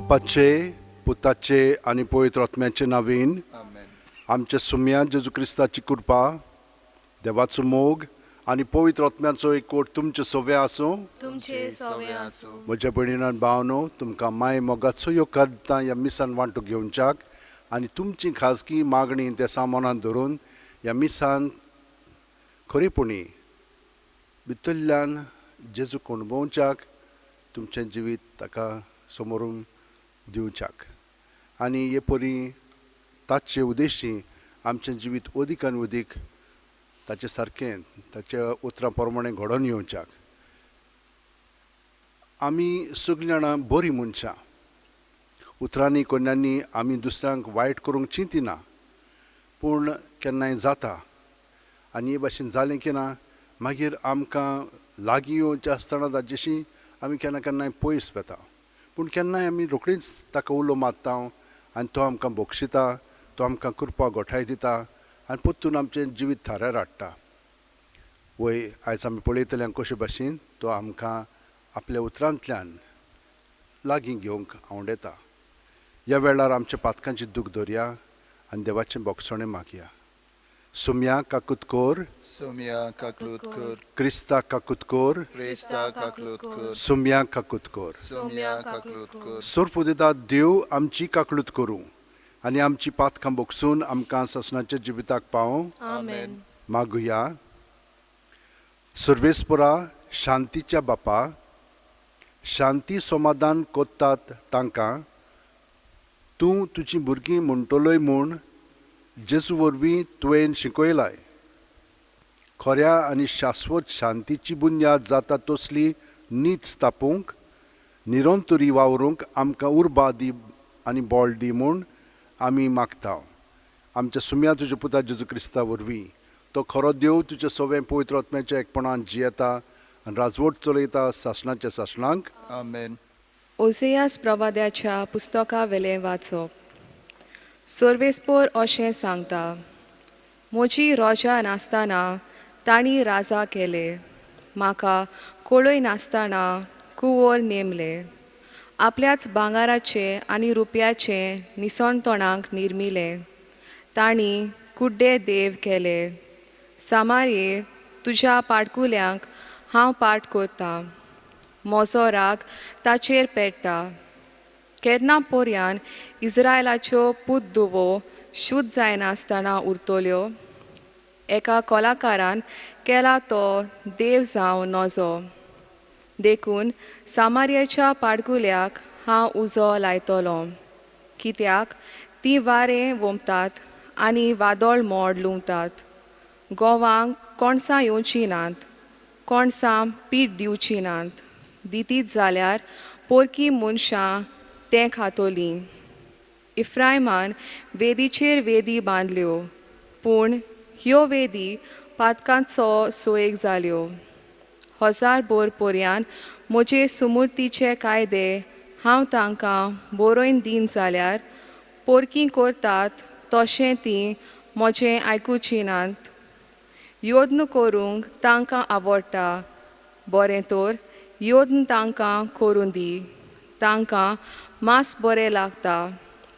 बापाचे, पुताचे आनी पवित्र आत्म्याचे नांवान. आमेन. आमच्या सुम्या जेजू क्रिस्ताची कृपा, देवाचो मोग आनी पवित्र आत्म्याचो एकवट तुमचे सवे आसूं. तुमचे सवे आसूं. म्हज्या भयणीन भावनो, तुमकां माय मोगाचो ह्यो करता ह्या मिसान वांटो घेवच्याक आनी तुमची खाजगी मागणी त्या सामानान धरून ह्या मिसान खरेपणी भितरल्यान जेजूक अणभवच्याक, तुमचें जिवीत ताका समोरून दिवच्याक आनी हे परी ताचे उद्देशी आमचें जिवीत अदीक आनी अदीक ताचे सारकें ताच्या उतरां प्रमाणें घडोवन येवच्याक. आमी सगळीं जाणां बरीं मनशां. उतरांनी कोन्यांनी आमी दुसऱ्यांक वायट करूंक चिंतिना, पूण केन्नाय जाता आनी हे भाशेन जालें की ना मागीर आमकां लागीं येवचें आसतना ताजेशी आमी केन्ना केन्नाय पयस वता. पूण केन्नाय आमी रोखडीच ताका उलो मारता आनी तो आमकां बक्षिता, तो आमकां कृपा गोठाय दिता आनी परतून आमचें जिवीत थाऱ्यार हाडटा. वय, आयज आमी पळयतले कशे भाशेन तो आमकां आपल्या उतरांतल्यान लागीं घेवंक आवडटा. ह्या वेळार आमच्या पातकांची दूख धरया आनी देवाचें बोगसणें मागया. सुम्या काकूत कोर. सोम्या काकलूत कर. क्रिस्ता काकूत कोर. क्रिस्ता काकलूत कर. सुम्या काकूत कोर. सोम्या काकलूत कर. सोरपुदेता देव आमची काकलूत करूं आनी आमची पातकां बोगसून आमकां ससनाच्या जिविताक पावों. आमेन. मागुया. सर्वेस्परा, शांतीच्या बापा, शांती समाधान कोत्तात तांकां तूं तुजी भुरगीं म्हणटलोय म्हूण जेजू वरवीं तुवें शिकयलाय. खऱ्या आनी शाश्वत शांतीची बुन्याद जाता तसली नीत स्थापूंक निरंतरी वावरूंक आमकां उर्बा दी आनी बळ दी म्हूण आमी मागता, आमच्या सुम्या तुज्या पुता जेजू क्रिस्ता वरवीं. तो खरो देव, तुज्या सवें पवित्र आत्म्याच्या एकपणान जियेता आनी राजवट चलयता सासणाच्या सासणांक. आमेन. ओसेयास प्रवाद्याच्या पुस्तका वेलें वाचप. सर्वेस्पोर अशें सांगता, म्हजी रोजा नासतना तांणी राजा केले, म्हाका कळय नासतना कुंवर नेमले, आपल्याच भांगराचे आनी रुपयाचे निसणतणाक निर्मिले, तांणी कुड्डे देव केले. सामारये, तुज्या पाडकुल्यांक हांव पाट करतां, म्हजो राग ताचेर पेट्टा. केन्ना पर्यान इस्रायलाच्यो पूत धुवो शुद्ध जायनासतना उरतल्यो? एका कलाकारान केला तो देव जावं नजो. देखून सामारयेच्या पाडकुल्याक हांव उजो लायतलो, कित्याक तीं वारें वोमतात आनी वादळ मोड लुंवतात. गोवांक कणसां येवचीं नात, कणसां पीठ दिवचीं नात, दितीत जाल्यार पोरकी मनशां तें खातलीं. इफ्रायमान वेदीचेर वेदी बांदल्यो, पूण ह्यो वेदी पातकांचो सोयेक जाल्यो. हजार बोर पर्यान म्हजे सुमुर्तीचे कायदे हांव तांकां बरोवन दीन जाल्यार पोरकी करतात तशें तीं म्हजें आयकुचीं नात. यत्न करूंक तांकां आवडटा, बरें तर यत्न तांकां करूं दी. तांकां मांस बरें लागता,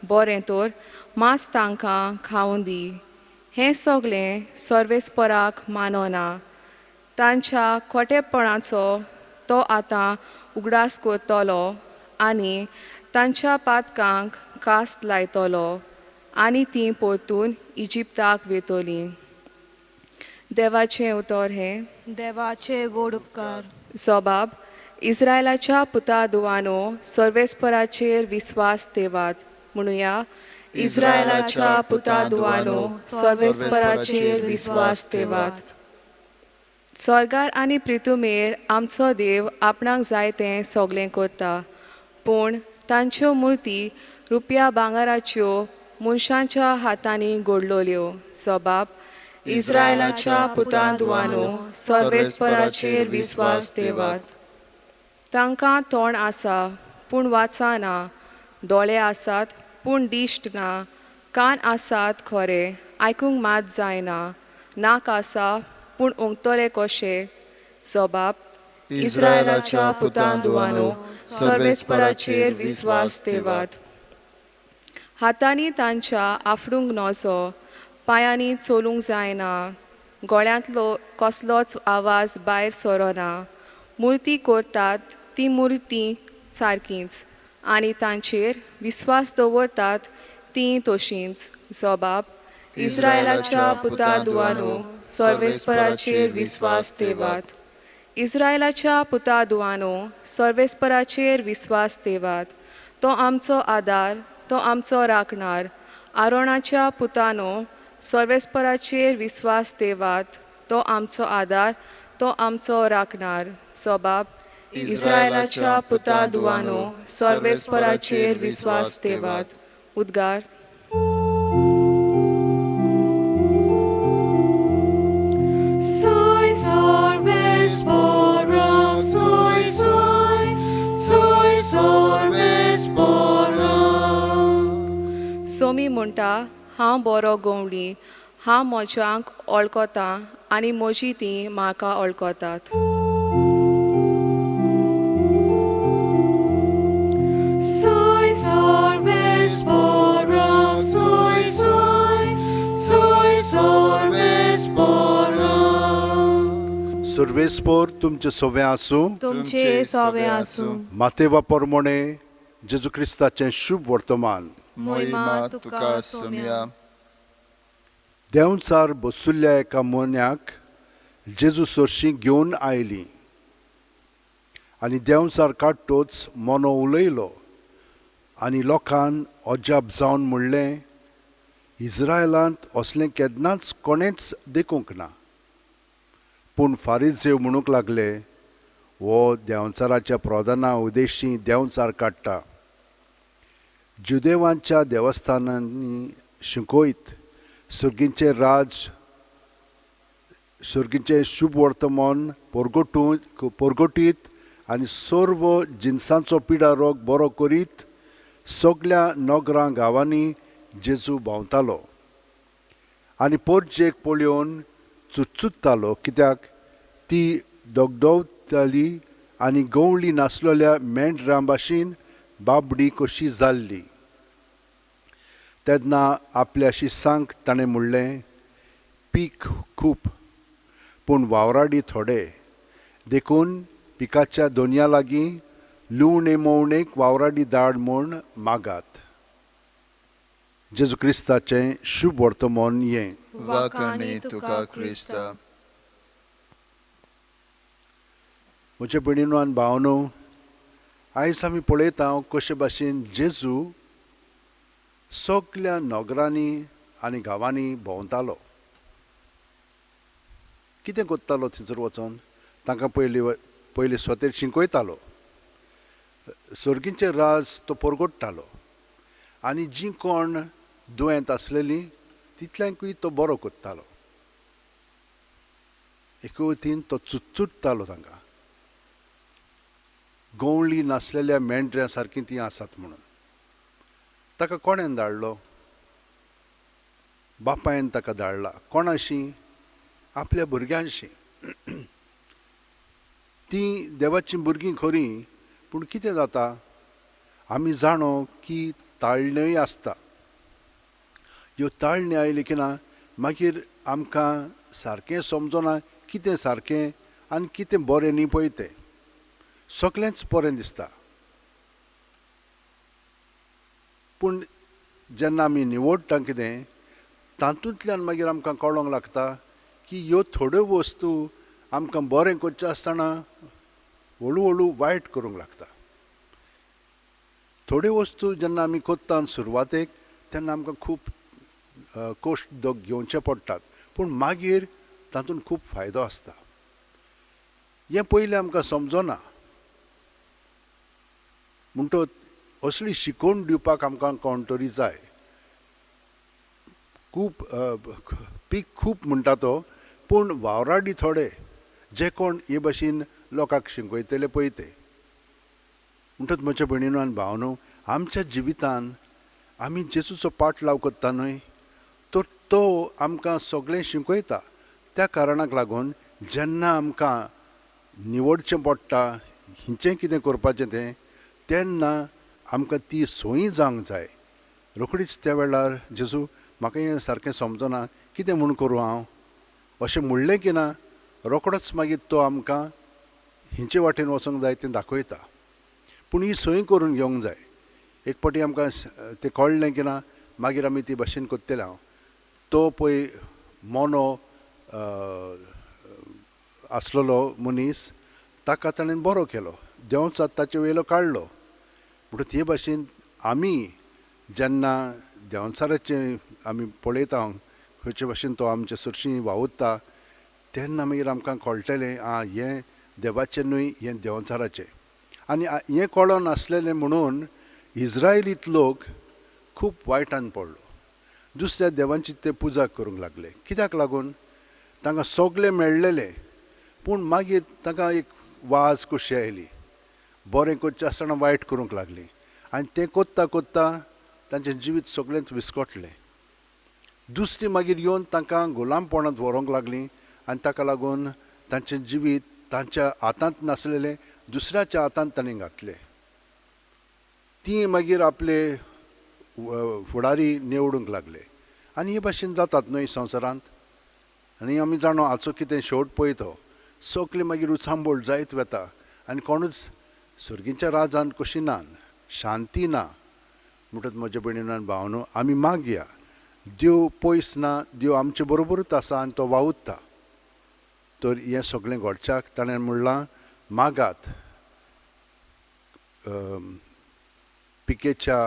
बरें तर मांस तांकां खावूं दी. हें सगळें सर्वेस्पराक मानना. तांच्या खोटेपणाचो तो आतां उगडास करतलो आनी तांच्या पातकांक कास्त लायतलो आनी तीं परतून इजिप्ताक वेतलीं. देवाचें उतर हें. देवाचे व्हड उपकार. जबाब, इस्रायलाच्या पुता दुवानो, सर्वेस्पराचेर विस्वास ठेवात. म्हणुया, इस्रायलाच्या पुता दुवानो, सर्वेस्पराचेर विस्वास ठेवात. स्वर्गार आनी प्रितुमेर आमचो देव आपणाक जाय तें सगळें करता, पूण तांच्यो मुर्ती रुपया भांगराच्यो मनशांच्या हातांनी घडलोल्यो. जबाब, इस्रायलाच्या पुता दुवानो, सर्वेस्पराचेर विस्वास ठेवात. तांकां तोंड आसा पूण वाचा ना, दोळे आसात पूण दिश्ट ना, कान आसात खरे आयकूंक मात जायना, नाक आसा पूण ओंकतले कशे? जबाब, इस्रायलाच्या पुतां दुवानो, सर्वेस्पराचेर विस्वास ठेवात. हातांनी तांच्या आफडूंक नजो, पांयांनी चलूंक जायना, गळ्यांतलो कसलोच आवाज भायर सरना. मुर्ती करतात ती मुर्ती सारकीच आनी तांचेर विस्वास दवरतात तीं तशींच. जबाब इस्रायलाच्या पुता दुवानो, सर्वेस्पराचेर विस्वास ठेवात. इस्रायलाच्या पुता दुवानो, सर्वेस्पराचेर विस्वास ठेवात. तो आमचो आदार, तो आमचो राखणार. आरोणाच्या पुतानो, सर्वेस्पराचेर विस्वास ठेवात. तो आमचो आदार, तो आमचो राखणार. जबाब इस्रायलाच्या पुता दुवानो, सर्वेस्पराचेर विस्वास ठेवात. उद्गार. Soy sorvespora, soy soy, soy sorvespora. Somi म्हणटा, हांव बरो गवळी, हांव म्हज्यांक वळखतां आनी म्हजी तीं म्हाका वळखतात. Soy sorvespora, soy soy, soy sorvespora. सर्वेस्पोर तुमचें सवें आसूं. तुमचे सवे आसूं. मातेवा परमोणे जेजू क्रिस्ताचें शुभ वर्तमान. मोहिमा तुका सोम्या. देंवचार बसुल्ल्या एका मोन्याक जेजू सरशीं घेवन आयली आनी देंवचार काडटोच मोनो उलयलो आनी लोकान अजाप जावन म्हणलें, इस्रायलांत असलें केन्नाच कोणेंच देखूंक ना. पूण फारीजेव म्हणूंक लागले, हो देंवचाराच्या प्रधाना उदेशी देंवचार काडटा. जुदेवांच्या देवस्थानांनी शिकयत सर्गींचें राज, सर्गींचें शुभ वर्तमान परगटीत आनी सर्व जिनसांचो पिडा रोग बरो करीत सगल्या नगरां गांवांनी जेजू भोंवतालो आनी पोरजेक पळोवन चुचुत्तालो, कित्याक ती दगदवताली आनी गवळी नासलेल्या मेंढरां भाशेन बाबडी कशी जाल्ली. तेन्ना आपल्या शिसांक ताणें म्हणलें, पीक खूब पूण वावराडी थोडे, देखून पिकाच्या दोनया लागीं लुवणे मोवणेक वावराडी धाड म्हूण मागात. जेजू क्रिस्ताचें शुभ वर्तमान हें. वाखाणी तुका क्रिस्ता. म्हजे भयणीनो आनी भावनो, आयज आमी पळयता कशे भाशेन जेजू सगल्या नगरांनी आनी गांवांनी भोंवतालो. कितें करतालो थंयसर वचोन? तांकां पयलीं स्वतेर शिकयतालो, सर्गींचें राज तो परगट्टालो आनी जीं कोण दुयेंत आसलेलीं तितल्यांकूय तो बरो करतालो. एके वतीन तो चुचुट्टालो तांकां, गवळी नासलेल्या मेंढऱ्या सारकीं तीं आसात म्हणून. ताका कोणेन धाडलो? बापायन ताका धाडला. कोणाशी? आपल्या भुरग्यांशी. तीं देवाचीं भुरगीं खरीं, पूण कितें जाता आमी जाणो की ताळणेय आसता. ह्यो ताळणी आयल्यो की ना मागीर आमकां सारकें समजना कितें सारकें आनी कितें बरें न्ही पळय तें, सगळेंच बरें दिसता. पूण जेन्ना आमी निवडटा कितें तातूंतल्यान मागीर आमकां कळोंक लागता की ह्यो थोड्यो वस्तू आमकां बरें करचें आसतना हळू हळू वायट करूंक लागता. थोड्यो वस्तू जेन्ना आमी करता सुरवातेक तेन्ना आमकां खूब कश्ट घेवचे पडटात, पूण मागीर तातूंत खूब फायदो आसता. हें पयलीं आमकां समजना, म्हणटच असली शिकोवन दिवपाक आमकां कोण तरी जाय. खूब पीक खूब म्हणटा तो, पूण वावराडी थोडे जे कोण हे भाशेन लोकांक शिकयतले पळय ते. म्हणटच म्हज्या भयणीनो आनी भावनो, आमच्या जिवितान आमी जेजूचो पाठ लाव करता न्हय, तर तो आमकां सगळें शिकयता. त्या कारणाक लागून जेन्ना आमकां निवडचें पडटा हिंचें कितें करपाचें तें, तेन्ना आमकां ती सोयी जावंक जाय. रोखडीच त्या वेळार जेजू म्हाका हें सारकें समजना, कितें म्हूण करूं हांव अशें म्हणलें की ना, रोखडोच मागीर तो आमकां हिंचे वाटेन वचोंक जाय तें दाखयता. पूण ही सोय करून घेवंक जाय. एक फावटी आमकां तें कळ्ळें की ना मागीर आमी ती भाशेन करतले. हांव तो पळय मोनो आसलेलो मनीस ताका ताणें बरो केलो, देंवचार ताचे वयलो काडलो. म्हणून ते भाशेन आमी जेन्ना देंवचाराचें आमी पळयता खंयचे भाशेन तो आमचे सरशी वावुरता तेन्ना मागीर आमकां कळटलें आं हें देवाचें न्हय, हें देंवचाराचें. आनी हें कळोन आसलेलें म्हणून इज्रायलीत लोक खूब वायटान पडलो, दुसऱ्या देवांची ते पुजा करूंक लागले. कित्याक लागून? तांकां सगळें मेळ्ळेलें, पूण मागीर तांकां एक वाज कशी आयली, बरें करचें आसतना वायट करूंक लागली आनी तें कोत्ता कोत्ता तांचें जिवीत सगळेंच विस्कटलें. दुसरी मागीर येवन तांकां गुलामपणांत व्हरूंक लागलीं आनी ताका लागून तांचें जिवीत तांच्या हातांत नासलेलें दुसऱ्याच्या हातांत तांणी घातलें. तीं मागीर आपले फुडारी निवडूंक लागले. आनी हे भाशेन जातात न्हय संवसारांत. आनी आमी जाणो हाचो कितें शेवट पळय तो सगळें मागीर उचांबळ जायत वता आनी कोणूच सर्गीच्या राजान कशी ना, शांती ना. म्हणटच म्हज्या भयणीन भावनो आमी मागया, देव पयस ना, देव आमचे बरोबरूच आसा आनी तो वावुरता. तर हें सगळें घडच्याक ताणें म्हणलां मागात पिकेच्या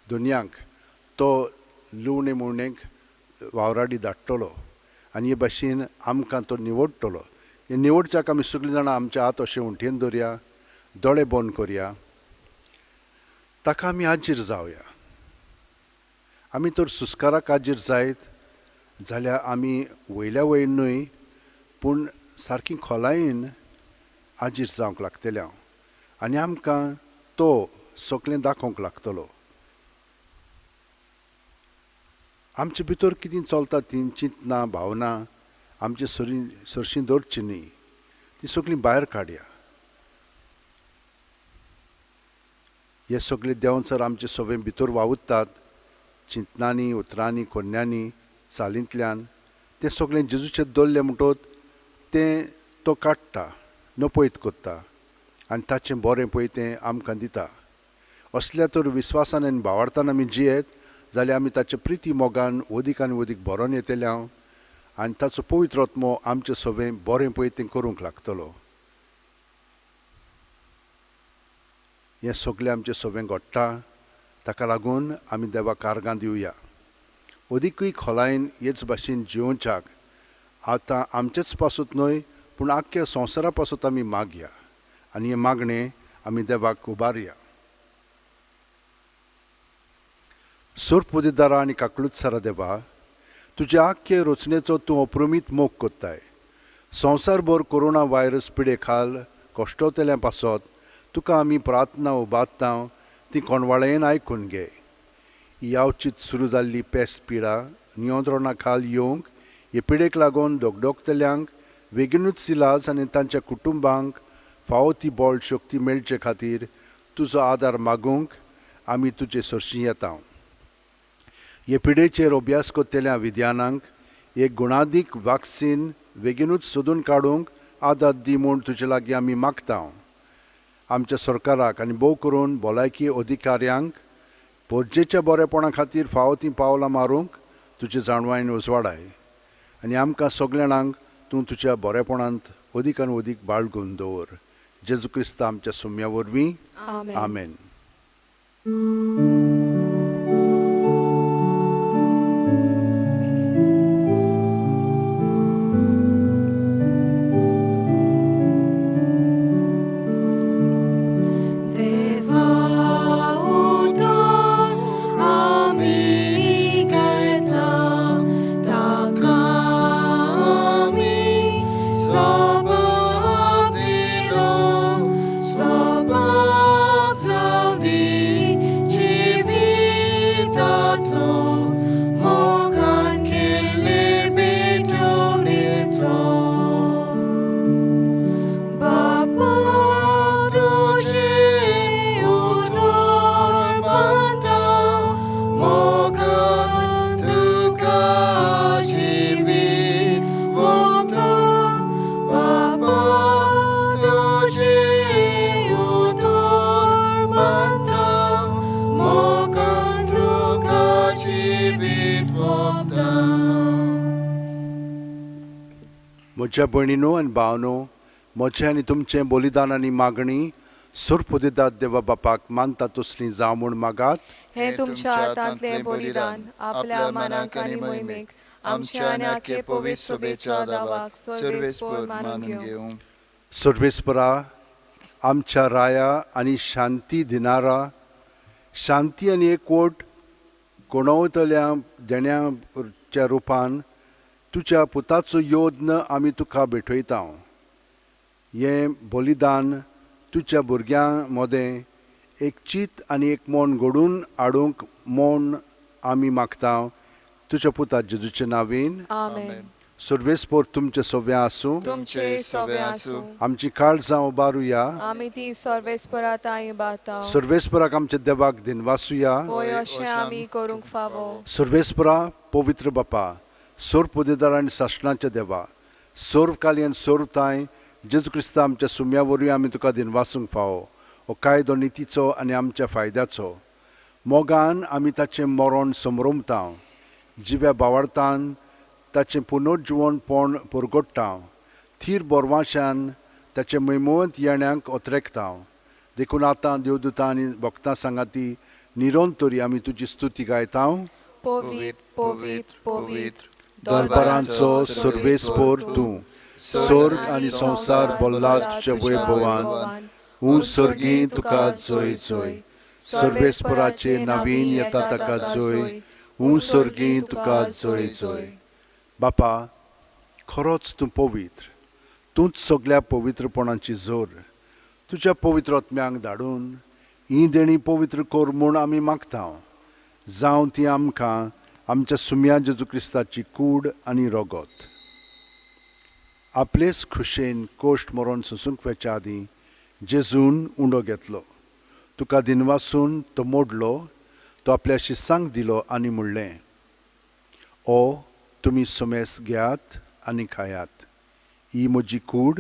दुनियांक तो लुवणे मुवणेक वावराडी धाडटलो आनी हे भाशेन आमकां तो निवडटलो. हे निवडच्याक आमी सगळीं जाणां आमच्या हात अशें उंटयेन दवरया, दोळे बंद करया, ताका आमी हाजीर जावया. आमी तर सुस्काराक हाजीर जायत जाल्यार आमी वयल्या वयर न्हय पूण सारकी खोलायेन हाजीर जावंक लागतले हांव आनी आमकां तो सगळें दाखोवंक लागतलो. आमचे भितर कितें चलता तीं चिंतना भावना आमचे सरशीं दवरची न्ही, ती सगळीं भायर काडया. हे सगळे देंवचार आमचे सगळे भितर वावुरतात चिंतनांनी, उतरांनी, कोन्यांनी, चालींतल्यान. तें सगळें जेजूचेर दवरलें म्हणटकच तें तो काडटा, नपयत करता आनी ताचें बरें पळय तें आमकां दिता. असल्या तर विस्वासान आनी भावार्थान आमी जियेत जाल्यार आमी ताचे प्रिती मोगान वदीक आनी वदीक भरोन येतले हांव आनी ताचो पवित्र आत्मो आमचें सगळें बरें पळय तें करूंक लागतलो. हें सगळें आमचें सगळें घडटा, ताका लागून आमी देवाक आर्गां दिवया. अदिकूय खोलायेन हेच भाशेन जियोवच्याक आतां आमचेच पासत न्हय पूण आख्ख्या संवसारा पासत आमी मागया आनी हें मागणें आमी देवाक उबारया. सोरपुदेदारा आनी काकलुतसारा देवा, तुज्या आख्खे रचनेचो तूं अप्रमीत मोग कोत्ताय. संवसारभर कोरोना व्हायरस पिडे खाल कश्टवतल्या पासत तुका आमी प्रार्थना उबारता, ती कोणवाळेन आयकून घे. ही यावचीत सुरू जाल्ली पेस्ट पिडा नियंत्रणा खाल येवंक हे पिडेक लागून धगधगतल्यांक बेगीनूच इलाज आनी तांच्या कुटुंबांक फावो ती बळ शक्ती मेळचे खातीर तुजो आदार मागूंक आमी तुजे सरशीं येता. हे पिडेचेर अभ्यास करतल्या विद्यानांक एक गुणादीक वॅक्सीन बेगीनूच सोदून काडूंक आदार दी म्हूण तुजे लागीं आमी मागता. आमच्या सरकाराक आनी भोव करून भलायकी अधिकाऱ्यांक पोरजेच्या बरेपणा खातीर फावो तीं पावलां मारूंक तुजे जाणवायेन उजवाडाय आनी आमकां सगल्या जाणांक तूं तुज्या बरेपणांत अदीक आनी अदीक बाळगून दवर. जेजू क्रिस्त आमच्या सुम्या वरवीं, आमेन. Chi म्हज्या भयणीनो आनी भावनो, म्हजें आनी तुमचें बलिदान आनी मागणी सोरपोदेदाद देवा बापाक मानता तसली जावं म्हूण मागात. हें तुमच्या हातांतलें बलिदान आपल्या मनाक आनी मोहिमेक आमच्या आनी आखे पवित्र सभेच्या दावाक सर्वेस्पर मानून घेवं. सर्वेस्परा आमच्या राया आनी शांती दिनारा, शांती आनी एकवट कोणवतल्या देण्याच्या रुपान तुज्या पुताचो योद्न आमी तुका भेटयता. हें बलिदान तुज्या भुरग्यां मदें एक चीत आनी एक मन घडून हाडूंक म्हूण आमी मागता तुज्या पुता जेजूचे नांवेन. आमेन. सर्वेस्पर तुमचें सव्या आसूं. तुमचे सवे आसूं. आमची काळजां उबारुया. आमी ती सर्वेस्परा ताई बाता. सर्वेस्पराक आमच्या देवाक दिनवासुया. होय अशें आमी करूंक फावो. सर्वेस्परा पवित्र बापा, सर्व पुदेदार आनी सासणाच्या देवा, सर्व काली आनी सर्व तांय जेजू क्रिस्ता आमच्या सुम्या वरवीं आमी तुका दिनवासूंक फावो. हो कायदो नितीचो आनी आमच्या फायद्याचो. मोगान आमी ताचें मरण समरमता, जिव्या बावडतान ताचें पुनर्जिवनपण परगट्टा, थीर बोरवाशान ताचे मैमोवंत येण्याक अत्रेकता. देखून आतां देवदूतां आनी भक्तां सांगाती निरंतरी आमी तुजी स्तुती गायता. पवित्र पवित्र पवित्र दरबारांचो सर्वेस्पर तूं, स्वर्ग आनी संवसार भरला तुज्या वैभवान. ऊं सर्गी तुका जय जय. सर्वेस्पराचे नवीन येता ताका जय. ऊं सर्गी तुका जय जय. बापा, खरोच तूं पवित्र, तूंच सगल्या पवित्रपणाची जोर. तुज्या पवित्र आत्म्यांक धाडून ही देणी पवित्र कर म्हूण आमी मागता. जावं ती आमकां आमच्या सुम्या जेजू क्रिस्ताची कूड आनी रगत. आपलेच खुशेन कोश्ट मरोन सोसूंक वेच्या आदीं जेजून उंडो घेतलो, तुका दिनवासून तो मोडलो, तो आपल्या शिसांक दिलो आनी म्हणलें, ओ तुमी सुमेस घेयात आनी खायात, ही म्हजी कूड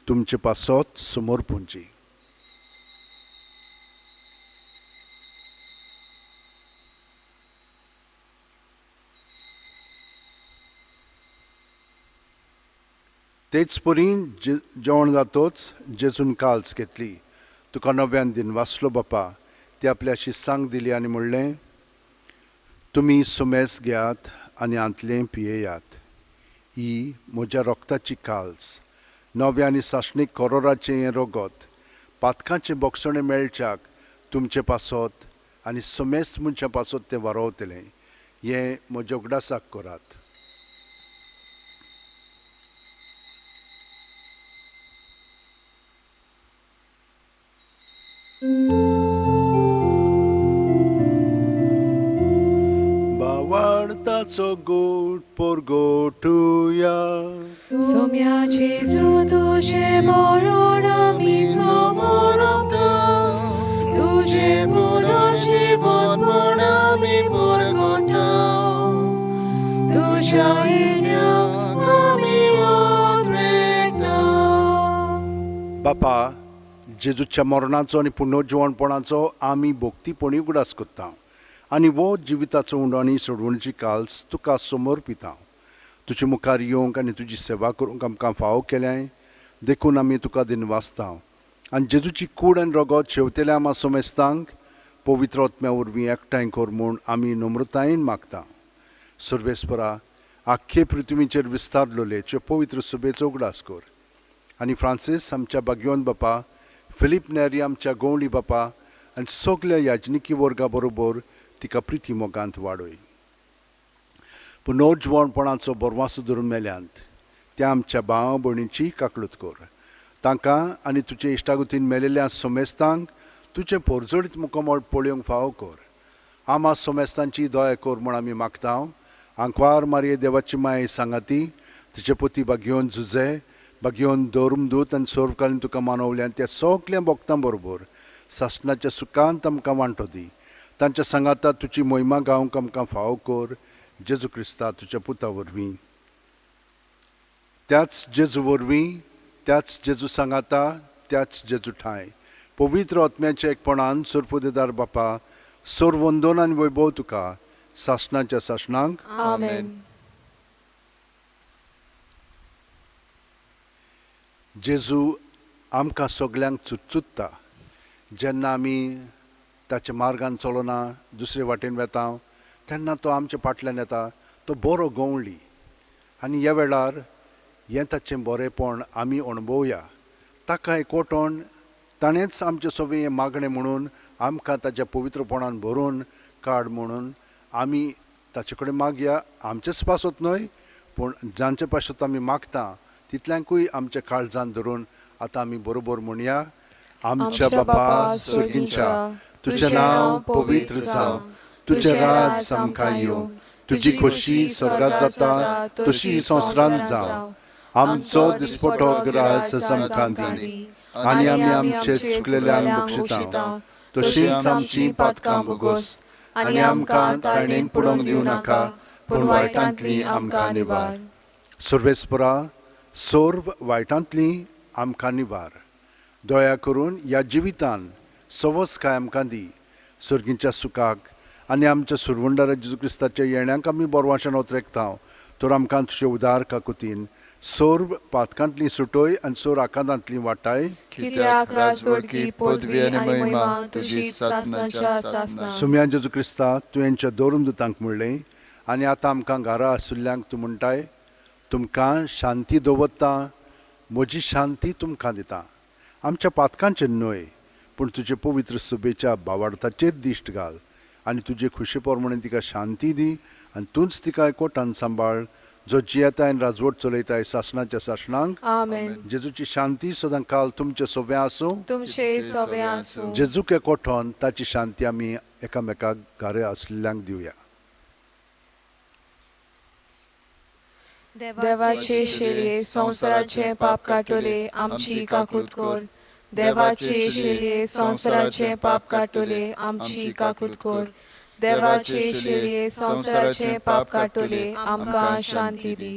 तुमचे पासत समर्पूंची. तेच परी जेवण जातोच जेजून काल्स घेतली, तुका नव्यान दिनवासलो बापा, ती आपल्या शिसांक दिली आनी म्हणलें, तुमी सुमेस घेयात आनी हांतलें पियेयात, ही म्हज्या रक्ताची काल्स, नव्या आनी सासणीक करोराचें हें रगत पातकांचें बोगसणें मेळच्याक तुमचे पासत आनी समेस्त मनशां पासत तें वारोवतलें. हें म्हज्या उगडासाक करात. बावडताचो गोट पोरगोटुया. सोम्या जेजू तुजें मरण आमी समरमता, तुजें पुनर्जीवन म्हूण आमी परगटा, तुज्या येण्याक आमी उद्रेकता. बापा, जेजूच्या मरणाचो आनी पुनर्जिवणपणाचो आमी भक्तीपणी उगडास करता आनी वो जिविताचो उंडो आनी सोडवणीची काल्स तुका समर्पिता. तुजे मुखार येवंक आनी तुजी सेवा करूंक आमकां फावो केल्याय देखून आमी तुका दिनवासता. आनी जेजूची कूड आनी रगत शेवतेल्या आमा समेस्तांक पवित्र आत्म्या वरवीं एकठांय कर म्हूण आमी नम्रतायेन मागता. सर्वेस्परा, आख्खे पृथ्वीचेर विस्तारलोले त्यो पवित्र सभेचो उगडास कर आनी फ्रांसीस आमच्या बागयोन बापा, फिलीप नेरी आमच्या गवळी बापा आनी सगल्या याजनिकी वर्गा बरोबर तिका प्रिती मोगांत वाडय. पुनर्जिवणपणाचो बोरवासो धरून मेल्यांत त्या आमच्या भाव भयणीची काकळूत कर. तांकां आनी तुजे इश्टागतीन मेलेल्या समेस्तांक तुजें पोरजोडीत मुखमळ पळोवंक फावो कर. आमा समेस्तांची दया कर म्हूण आमी मागता. आंकवार मारये देवाची माये सांगाती तिचे पोती बागयोन जुजे बागयोन धर्मदूत आनी सर्वकालीन तुका मानवल्यान त्या सगल्या भक्तां बरोबर सासणाच्या सुखांत आमकां वांटो दी. तांच्या सांगाता तुजी मोहिमा गावंक आमकां फावो कर. जेजू क्रिस्ता तुज्या पुता वरवीं, त्याच जेजू वरवीं, त्याच जेजू सांगाता, त्याच जेजू ठांय पवित्र आत्म्याच्या एकपणान सरपुदेदार बापा, सर्व वंदन आनी वैभव तुका सासणाच्या सासणांक. आमेन. जेजू आमकां सगल्यांक चुटचुट्टा. जेन्ना आमी ताच्या मार्गान चलना, दुसरे वाटेन वेता, तेन्ना तो आमच्या फाटल्यान येता. तो बरो गवळी आनी ह्या वेळार हें ताचें बरेंपण आमी अणभवया. ताका एकवटोन ताणेंच आमचें सगळें हें मागणें म्हणून आमकां ताच्या पवित्रपणान भरून काड म्हणून आमी ताचे कडेन मागया. आमचेच पासत न्हय, पूण जांचे पासत आमी मागता तितल्यांकूय आमच्या काळजान धरून आतां आमी बरोबर म्हणया. आमच्या बापा सर्गींच्या, तुजें नांव पवित्र जावं, तुजें राज आमकां येवं, तुजी खोशी स्वर्गात जाता तशी संवसारांत जावं. आमचो दिसपटो ग्रास आमकां दी आनी आमी आमचे चुकलेल्यांक बक्षिता तशींच आमची पातकां भोगोस आनी आमकां ताणें पडोवंक दिवं नाका, पूण वायटांतली आमकां निवार. सर्वेस्परा, सर्व वायटांतली आमकां निवार. दया करून ह्या जिवितान सवस काय आमकां दी. सर्गींच्या सुखाक आनी आमच्या सुरवंडारा जेजू क्रिस्ताच्या येण्याक आमी बरवाशान ओतरेकता. तर आमकां तुजे उदार काकुतीन सर्व पातकांतली सुटोय आनी सर्व आकांतांतली वाटाय. कित्याक राजवडकी, पदवी आनी महिमा तुजी सासणाच्या सासणाक. सुम्या जेजू क्रिस्ता, तुवेंच्या दवरून दुतांक म्हणलें आनी आतां आमकां घरा आशिल्ल्यांक तूं म्हणटाय, तुमकां शांती दवरता, म्हजी शांती तुमकां दिता. आमच्या पातकांचेर न्हय, पूण तुजे पवित्र सभेच्या भावार्थाचेर दिश्ट घाल आनी तुजे खुशे प्रमाणे तिका शांती दी आनी तूंच तिका एकवटान सांबाळ, जो जियेताय आनी राजवट चलयताय सासणाच्या सासणांक. आमेन. जेजूची शांती सदां काल तुमचे सव्या आसूं. तुमचे सवे आसूं. जेजूक एकवटोन ताची शांती आमी एकामेकाक घरा आसलेल्यांक दिवया. देवाचे शेलये, संवसाराचे पाप काडटले, आमची काकूत कर. देवाचे शेलये, संवसाराचे पाप काडटले, आमची काकूत कर. देवाचे शेलये, संवसाराचे पाप काडटले, आमकां शांती दी.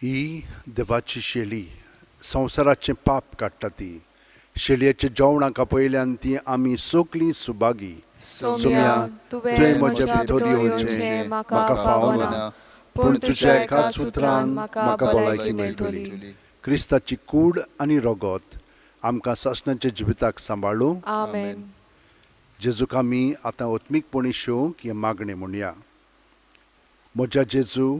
ही देवाची शेली, संवसाराचें पाप काडटा ती. शेलयेच्या जेवणाक आपयल्यान ती आमी सगलीं सुभागी. सोम्या, तुवें म्हज्या भितर येवचें म्हाका फावना, पूण तुज्या एकाच उतरान म्हाका भलायकी मेळटली. क्रिस्ताची कूड आनी रगत आमकां सासणाच्या जिविताक सांबाळूं. आमेन. जेजूक आमी आतां आत्मीकपणी शेवंक हें मागणें म्हणया. म्हज्या जेजू,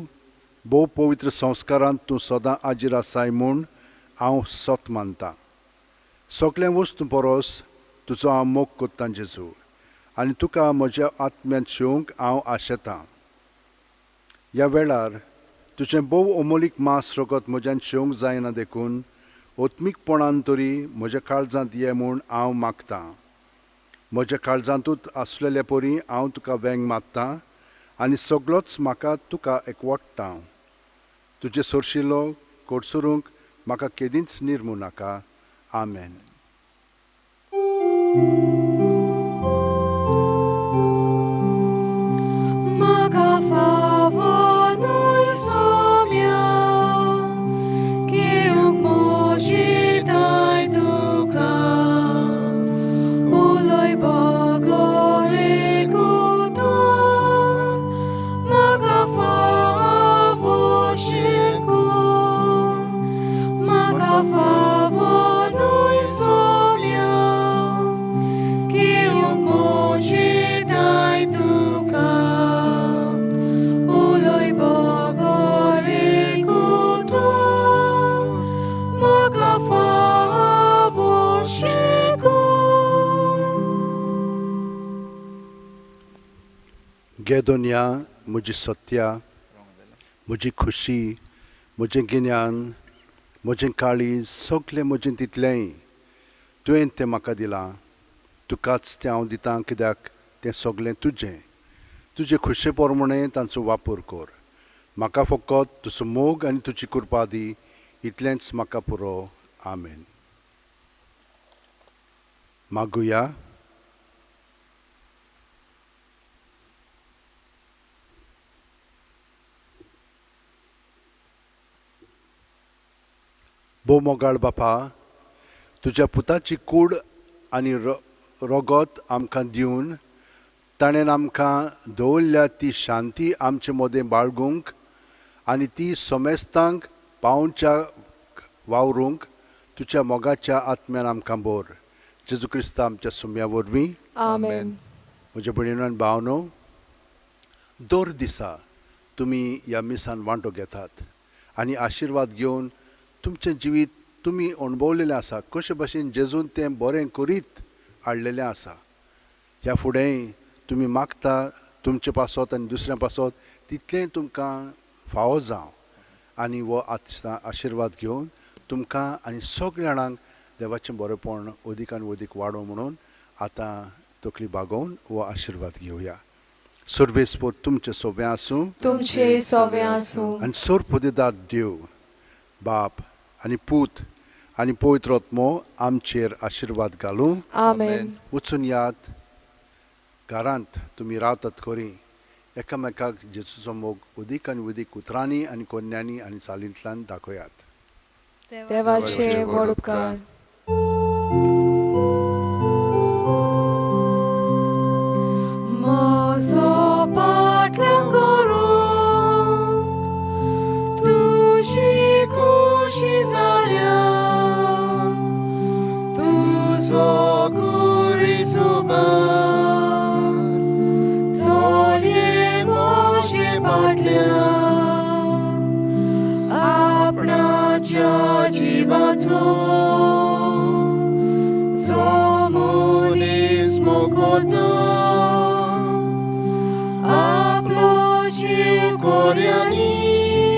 भोव पवित्र संस्कारांत तूं सदां आजीर आसाय म्हूण हांव सत मानतां. सगळ्या वस्तू परस तुजो हांव मोग कोत्तां जेजू, आनी तुका म्हज्या आत्म्यांत शेवंक हांव आशेतां. ह्या वेळार तुजें भोव अमोलीक मांस रगत म्हज्यान शेवंक जायना, देखून आत्मीकपणान तरी म्हज्या काळजांत ये म्हूण हांव मागतां. म्हज्या काळजांतूच आसलेले परी हांव तुका वेंग मारतां आनी सगळोच म्हाका तुका एकवटता. तुजे सरशिलो कोडसरूंक म्हाका केदींच निर्मू नाका. आमेन. म्हाका फावो न्हय सोम्या, घेवंक म्हजी दाय तुका. उलय बगर एक उतर, म्हाका फावो शिकून. म्हाका फावो न्हय सोम्या, घेवंक म्हजी दाय तुका. उलय बगर एक उतर, म्हाका फावो शिकून. गे दोनया, म्हजी सत्या, म्हजी खुशी, म्हजें गिन्यान, म्हजें काळीज, सगलें म्हजें तितलेंय तुवें तें म्हाका दिलां. तुकाच तें हांव दितां, कित्याक तें सगलें तुजें. तुजे खुशे प्रमाणें तांचो वापर कर. म्हाका फकत तुजो मोग आनी तुजी कृपा दी, इतलेंच म्हाका पुरो. आमेन. मागुया. भोव मोगाळ बापा, तुज्या पुताची कूड आनी रगत आमकां दिवन ताणें आमकां दवरल्या ती शांती आमचे मदें बाळगूंक आनी ती समेस्तांक पावोवच्या वावरूंक तुज्या मोगाच्या आत्म्यान आमकां बोर जेजू क्रिस्ता आमच्या सुम्या वरवीं. आमेन. म्हज्या भयणीनो आनी भावनो, दर दिसा तुमी ह्या मिसान वांटो घेतात आनी आशिर्वाद घेवन तुमचें जिवीत तुमी अणभवलेलें आसा, कशे भशेन जेजून तें बरें करीत हाडलेलें आसा. ह्या फुडेंय तुमी मागता तुमचे पासत आनी दुसऱ्या पासत तितलें तुमकां फावो जावं आनी हो आशिर्वाद घेवन तुमकां आनी सगळ्या जाणांक देवाचें बरेंपण अदीक आनी अदीक वाडोवं म्हणून आतां तकली बागोवन हो आशिर्वाद घेवया. सर्वेस्पोर तुमचें सोवें आसूं, तुमचे सोवे आसूं. आनी सोरपदेदार देव बाप आनी पूत आनी पवित्र आत्मो आमचेर आशिर्वाद घालूं. आमेन. वचून यात, घरांत तुमी रावतात खरी, एकामेकाक जेजूचो मोग अदीक आनी अदीक उतरांनी आनी कोन्यांनी आनी चालींतल्यान दाखयात. देवाचे व्हड उपकार. म्हजो पाटल्यान करून तुजी खोशी जाल्या, तुजो कुरिसुबार चलये म्हजे फाटल्यान, आपणाच्या जिवाचो जो मनीस मोग करता, आपलो जीव कोऱ्यांनीच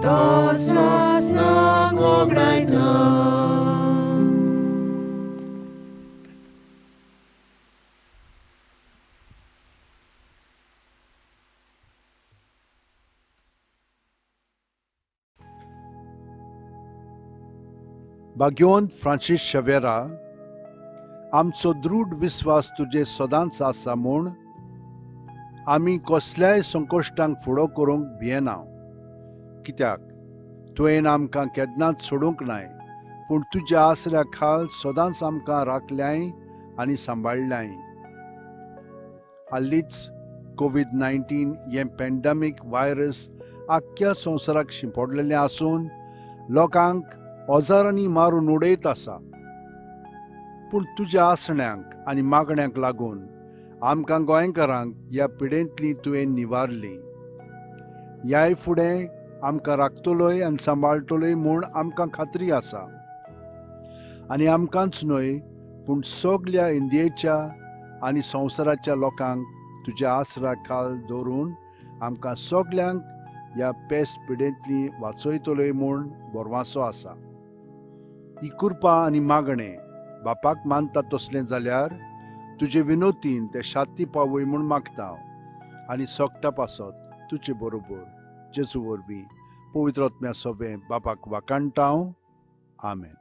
तो सासणाक वगडायता. भाग्यवंत फ्रांसीस शवेरा, आमचो दृढ विस्वास तुजे सदांच आसा म्हूण आमी कसल्याय संकश्टांक फुडो करूंक भियेना, कित्याक तुवें आमकां केन्नाच सोडूंक नाय, पूण तुज्या आसऱ्या खाल सदांच आमकां राखल्याय आनी सांबाळ्ळ्याय. हालींच कोवीड-19 हें पॅन्डेमीक व्हायरस आख्ख्या संवसाराक शिंपडलेलें आसून लोकांक हजारांनी मारून उडयत आसा, पूण तुज्या आसण्यांक आनी मागण्यांक लागून आमकां गोंयकारांक ह्या पिडेंतली तुवें निवारली. ह्याय फुडें आमकां राखतलोय आनी सांबाळटलोय म्हूण आमकां खात्री आसा. आनी आमकांच न्हय पूण सगल्या इंडियेच्या आनी संवसाराच्या लोकांक तुज्या आसरा खाल दवरून आमकां सगल्यांक ह्या पेस पिडेंतली वाचयतलोय म्हूण भरवासो आसा. ही कृपा आनी मागणें बापाक मानता तसलें जाल्यार तुजे विनोतीन ते शांती पावय म्हूण मागता आनी सोगटा पासत तुजे बरोबर जेजू वरवीं पवित्र आत्म्या सोवें बापाक वाकाणटा. आमेन.